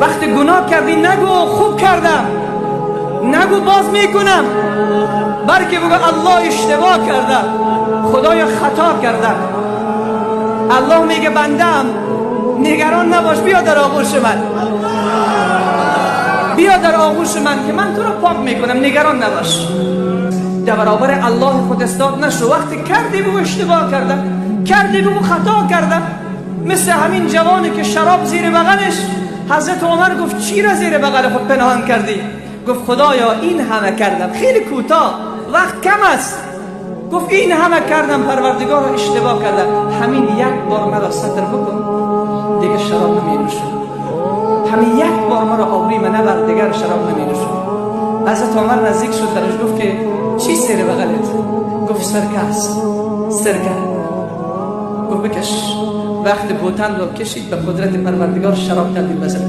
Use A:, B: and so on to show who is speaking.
A: Вақте гуноҳ кардӣ, нагӯ хуб кардам, нагӯ боз мекунам, балки бигӯ: Аллоҳ, иштибоҳ кардам, Худоё, хато кардам. Аллоҳ мегӯяд: бандаам, нигарон набош, биё дар оғӯши ман, биё дар оғӯши ман, ки ман туро пок мекунам, нигарон набош. Дар баробари Аллоҳ худ истод нашав. Вақте кардӣ, бигӯ иштибоҳ кардам, кардӣ, бигӯ хато кардам. Мисли ҳамин ҷавоне ки шароб зери бағалаш. Ҳазрати Умар гуфт: чиро зери бағали худ пинҳон кардӣ? Гуфт: Худоё, ин ҳама кардам, хеле кӯтоҳ, вақт кам аст. Гуфт: ин ҳама кардам, Парвардигоро, иштибоҳ кардам, ҳамин як бор маро сатр бикун, дигар шароб наменӯшам. Ҳамин як бор маро обрӯи ман набар, дигар шароб наменӯшам. Ҳазрати Умар наздик шуд, дараш гуфт ки чӣ зери бағалат? Гуфт: сирка аст, сирка. Гуфт: бикаш. Вақти бутанро кашид, ба қудрати Парвардигор шароб табдил ба сирка.